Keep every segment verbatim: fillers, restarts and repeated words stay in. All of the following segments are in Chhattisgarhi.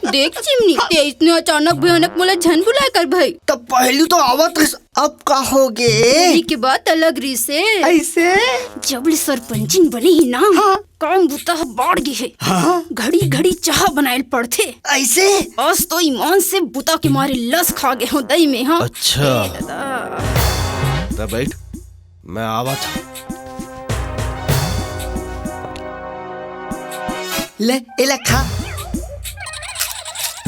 देख चिमनी, ते इतने अचानक भयानक मोला झन बुलाए कर भाई। तब पहली तो आवत रहिस, अब का हो गे? होली के बात अलग रहिसे। ऐसे? जब ले सरपंचिन बने ही ना, हाँ। काम बुता ह बाढ़ गे हे। हाँ। घड़ी घड़ी चाह बनाए ल पड़थे। ऐसे? आज तो ईमान से बुता के मारे लस खा गे हो दई में, हाँ। अच्छा। ए दादा। त बैठ, मैं आवत हूँ। ले, एला खा।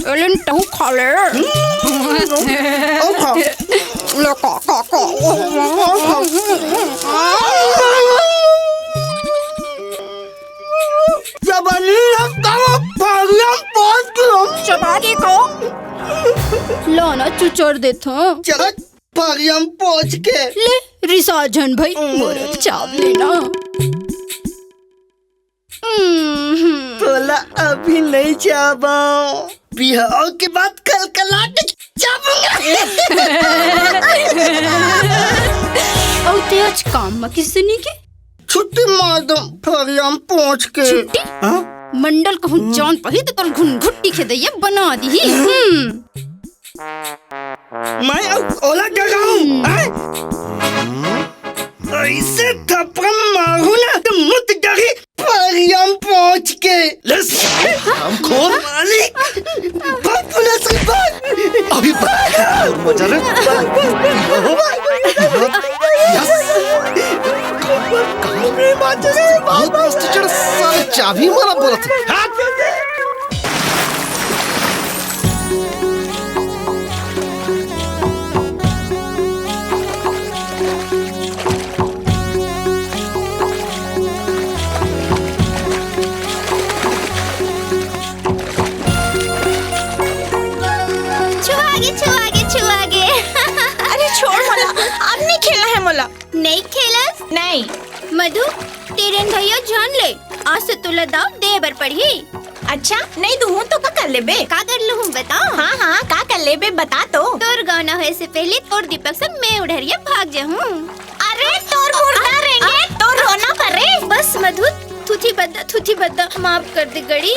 एलन तहू खा ले। अउ खा। ले, खा, खा, खा। जब अनिल हम तब फरिया पहुंच के हम चबा के खाओ। लो ना, चुचोर देथो। चल। फरिया म पहुंच के। ले, रिसा झन भाई, मोर चाब लेना। हम्म। तोला अभी नहीं चाबा। बिहाव के बाद कलकला के चाबूंगा। अउ ते आज काम म किसे नहीं के? छुट्टी मार दो, फरिया म पहुंच के। छुट्टी? हाँ? मंडल कहूँ जान पाही त तोर घुनघुट्टी खेदैया बना दीही। हम्म। मैं अउ ओला डराऊं, हैं? ऐसे थप्पड़ मारूं ना त मत डरी, फरिया म पहुंच के। ले साले, हरामखोर। मालिक, भाग पुलिस के पास। अभी भाग। और मजा ले। यस। बहुत मस्त चढ़ साले, चाबी मारा बोलत हे। छुआ गे, छुआ गे, छुआ गे। अरे छोड़ मोला, अब नहीं खेलना है मोला। नहीं खेलस? नहीं। मधु, तेरेन भैया जान ले, आज से तोला दाव दे बर पड़ही। अच्छा, नहीं दूहूं तो का कर लेबे? का कर लूहूं बता? हाँ, हाँ, का कर लेबे बता तो। तोर गौना होए से पहले तोर दीपक से मैं उढ़रिया भाग जाहूं। अरे, तोर मुर्दा रेंगे, तोर रोना परे। बस मधु, थुथी बद्दा, थुथी बद्दा, माफ कर दे गड़ी।